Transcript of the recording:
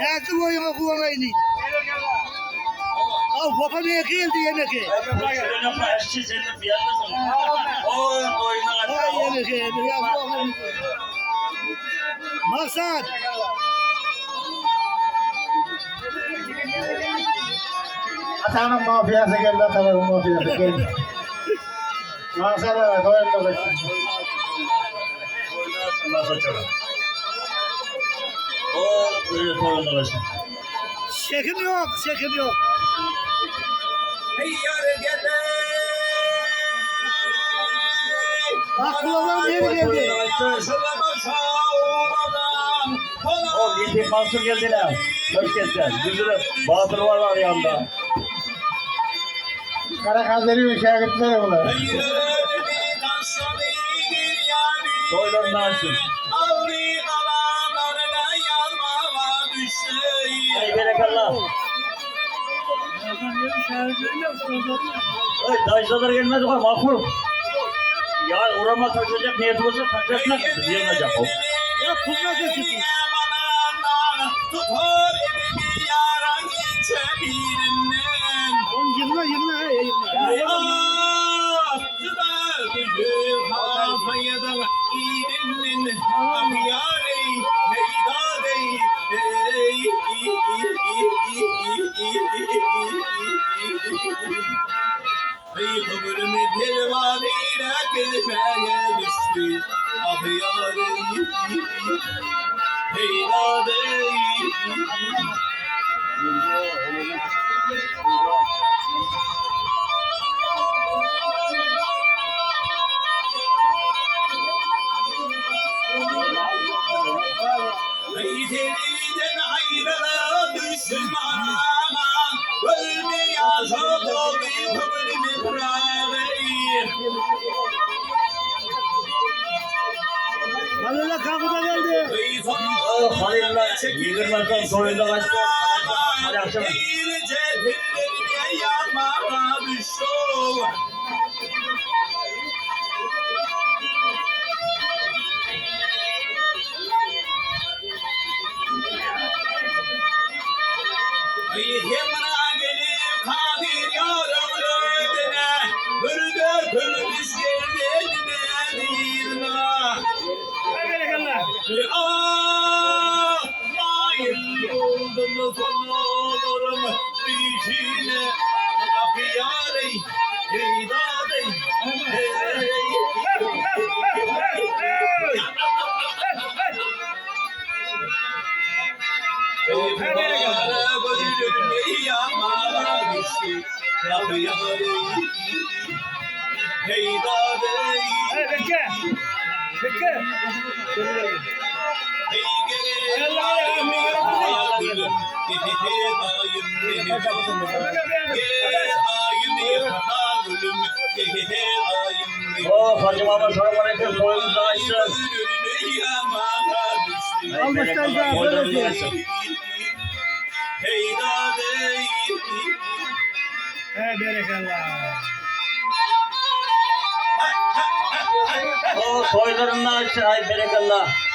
Nätdi boýuňa guwanaýyn diýdi. Aw, Wapa meňki geldi ýemeki. Aý ýemeki, biraz Maksat. Atanyň mafiýasy geldi, Atabagyň mafiýasy geldi. Maksat aga, toýunda geçsin. Çekim ýok, çekim ýok. Bak kulaklarym ýeri geldi. Ol ýeti Mansur geldiler. Hoş geldiler. Batyr var var yanında. Kara Kazeri'nin şägirtleri bular. Toýlaryny açsyn. Ay berekallah. Ay dayızalar gelmedi koy makul. Ya urama taşacak niyeti olsa taşacak. Yığılacak o. Ya puluna götürdü. Onu yığına yığına he yığına. Halil'le kapıda geldi. Oh Halil'le yığılmaktan toyunda kaçtı. Hadi akşam. Oh Hacı Baba selam aleyküm. Toyumuz da açsın. Almışlar da Toylarımızı böyle açsın. Oh toylarını açsın. Ay berekallah.